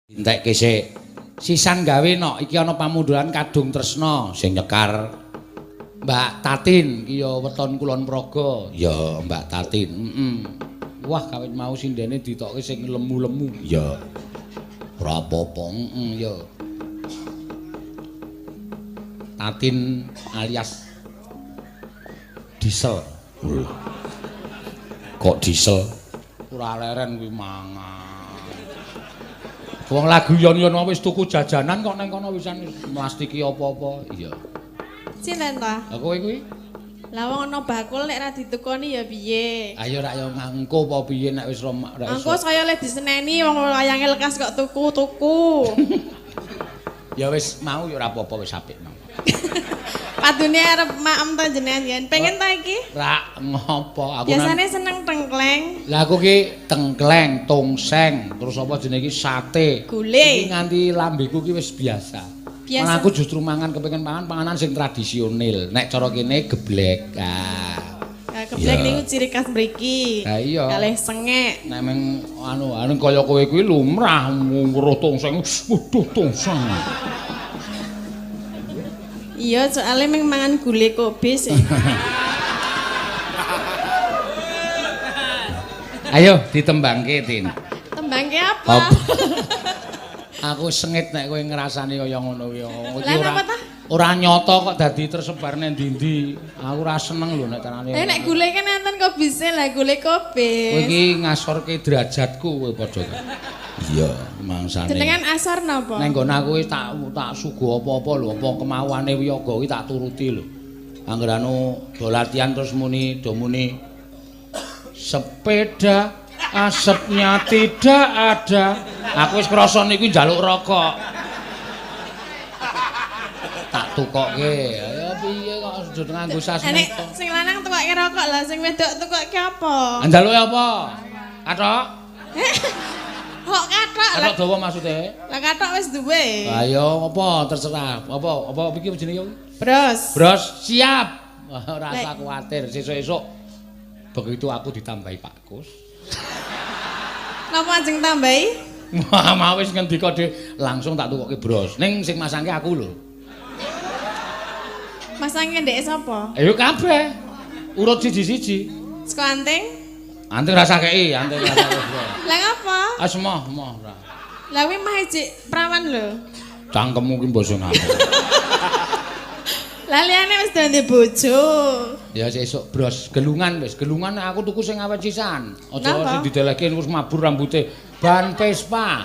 Entekke sik. Sisan gawe no, iki ana pamunduran Kadung Tresna sing nyekar Mbak Tatin iki ya weton Kulon Progo. Ya, Mbak Tatin. Heeh. Wah, kawit mau sindene ditokke sing lemu-lemu. Ya. Ora apa-apa, heeh ya. Tatin alias Diesel. Kok diesel? Ora leren kuwi mangan. Wong lagu yon-yon wis tuku jajanan kok nang kono wisan mlastiki apa-apa. Iya. Sinten ta? Lah kowe kuwi? Lah wong ana bakul nek ra ditukoni ya piye? Ayo rak ya ngangko apa piye nek wis ora iso. Engko saya le diseneni wong wayange lekas kok tuku-tuku. Ya wis mau ya ora apa-apa wis apik mau. Padune arep maem ta jenengan yen. Pengen ta iki? Rak ngopo aku. Biasane seneng tengkleng. Lah aku ki tengkleng, tongseng, terus apa jenenge iki sate. Gule. Iki nganti lambeku ki wis biasa. Biasa. Malah aku justru mangan kepengin mangan panganan sing tradisional. Nek cara kene geblek. Ah. Nah, geblek niku ciri khas mriki. Lah iya. Kalih sengek. Nek meng anu anu kaya kowe kuwi lumrah weruh tongseng. Waduh tongseng. Iya, soalnya meng mangan gule kobis. Ayo ditembangke, Tin. Tembangke apa? Aku sengit nek kowe ngrasani kaya ngono kuwi. Lah napa ta? Ora nyata kok dadi tersebar nang ndi-ndi. Aku ora seneng lho nek carane. Eh nek gule kan enten kobise lah gule kobis. Kowe iki ngasorke derajatku kowe padha. Iya, mangsane. Jenengan asor napa? Neng nggon aku wis tak suguh apa-apa lho, apa kemauane wiyaga kuwi tak turuti lho. Angger anu do latihan terus muni do muni sepeda asapnya tidak ada. Aku wis krasa niku njaluk rokok. Tak tukokke. Ya piye kok aja nganggo sasmita. Nek sing lanang tukokke rokok lah, sing wedok tukokke apa? Njaluke apa? Kathok? Kok kathok? Kathok dawa maksude? Lah kathok wis duwe. Lah ya apa terserah. Apa apa iki jenenge? Bros. Bros siap. Ora usah kuwatir, sesuk-esuk begitu aku ditambahi Pak Kus. Napa ajeng tambahi? Wah, mau wis ngendika dhewe langsung tak tukokke bros. Ning sing masangke aku lho. Masangke ndeke sapa? Ayo kabeh. Urut siji-siji. Saka anting? Anting rasa kei, anting rasa kei. Lah ngapa? Ah semoh, moh ora. Lah kuwi mah ijik prawan lho. Cangkemmu ki mbok sing ngapa. Lah liyane wis dadi bojo. Ya sesuk bros gelungan wis, gelungan aku tuku sing awet sisan. Aja sing didelehke wis mabur rambute. Ban Vespa.